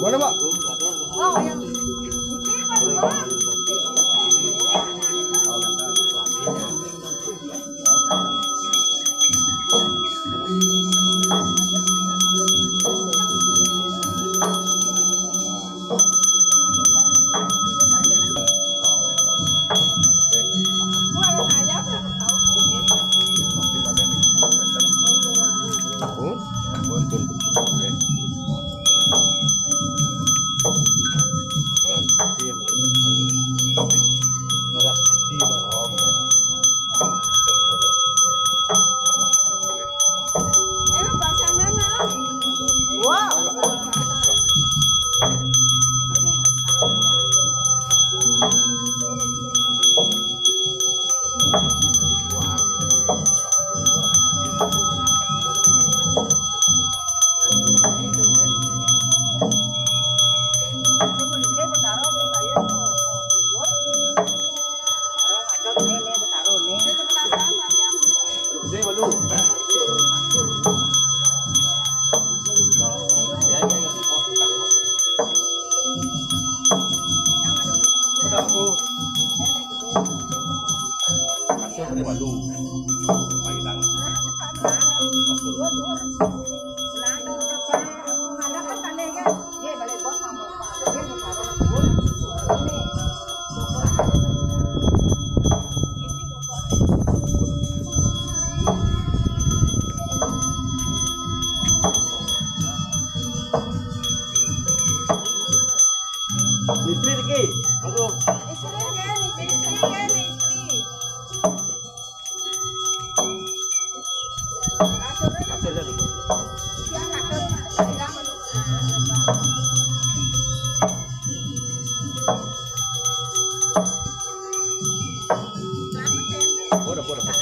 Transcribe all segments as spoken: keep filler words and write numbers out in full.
Mana, Mak? Udah aku. Kasur ni malu. Main tangan. Kasur. Istri Riki, monggo. Istri kan, istri kan, istri. Kasur ya, Bu. Boleh, boleh, boleh.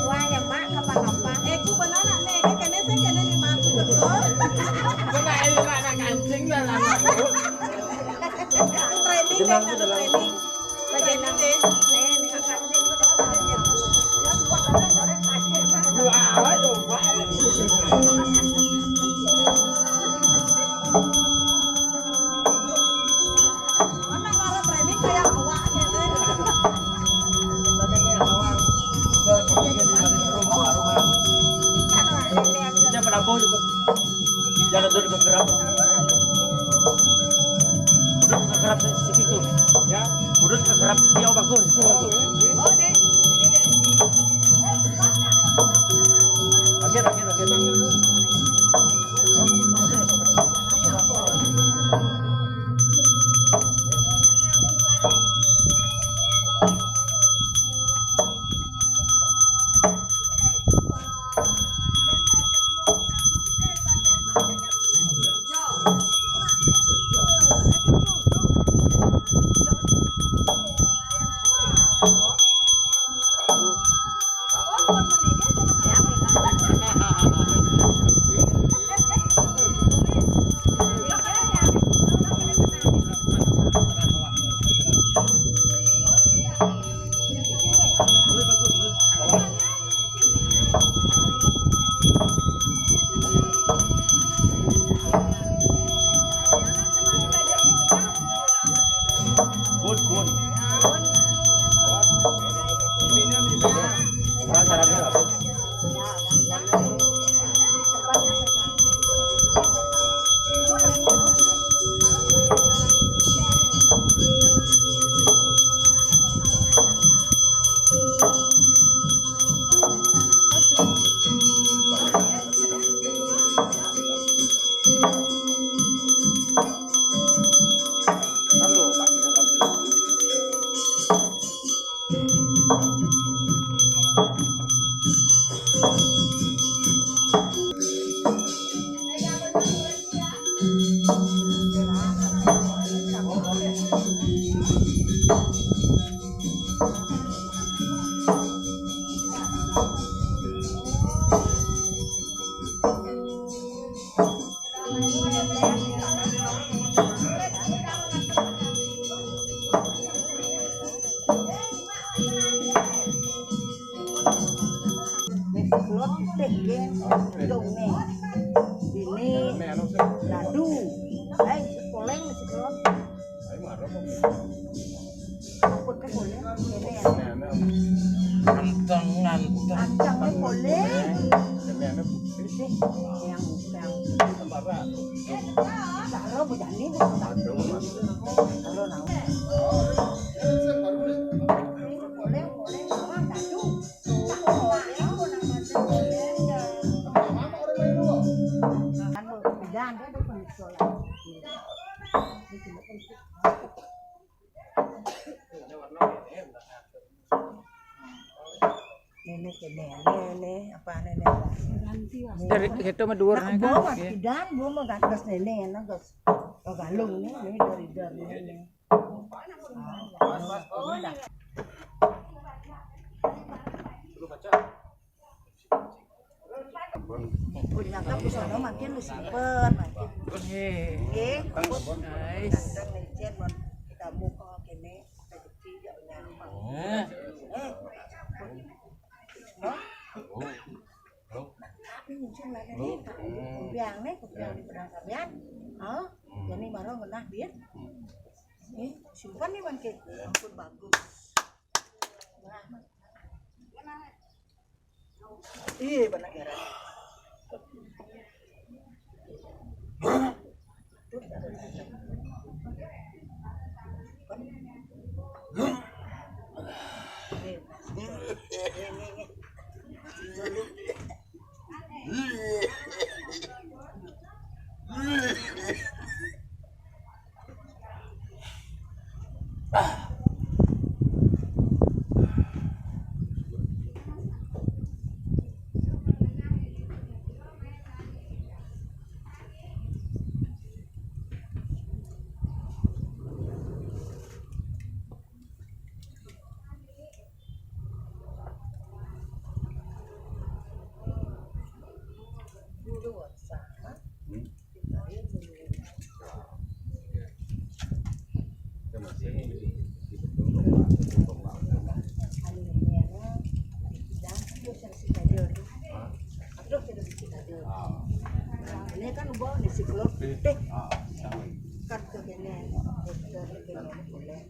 Wah, ya, Mak, ngapa-ngapa. Eh, ku benar nak nih, kene sing kene lima ratus betul. Kena air nak, nak kancing dah lah. Training, kan, training. Bagian nanti. Nih, nih, kancing. Wah, aduh, wah. Jangan duduk ke kerap. Duduk ke kerap sikit tu. Ya. Duduk ke kerap dia bagus. Oh, deh. Akhir, akhir, akhir. Wis, keluar putih, nggih. Gedung nih. Ini dadu. Eh, poleng masih keluar. Apa ke poleng? Ini ya. Ganteng, ganteng. Ganteng nih poleng. Sih, yang, yang. Saro bujani, Bu. Saro nang. Poleng, poleng, orang dadu. Anu, jangan dia tuh penyekolah. Nenek, nenek, nenek, apa nenek? Dari situ mah dhuwur. Nah, kan? Bawa, ya. Tidak, gua mau gantos nenek, enak, Gus. Oh, galung nih, ini dari, dari nenek. Ternyata ku sono makin lu simpen, makin. Nggih. Nggih. Nice. Datang nih, Jen, mon. Kita buka kene, rezeki ya, ya. Eh. Eh. No? Tapi muncul lagi nih, Kak. Biang nih, biang di pedang sampean. Oh, jadi baru ngenah, Bin. Nih, simpen nih, Wan, Ki. Ampun, bagus. Nah. Iya, benar, Kira. Ini kan ubah nih si Flor. Teh. Kan ke kene. Ke kene boleh.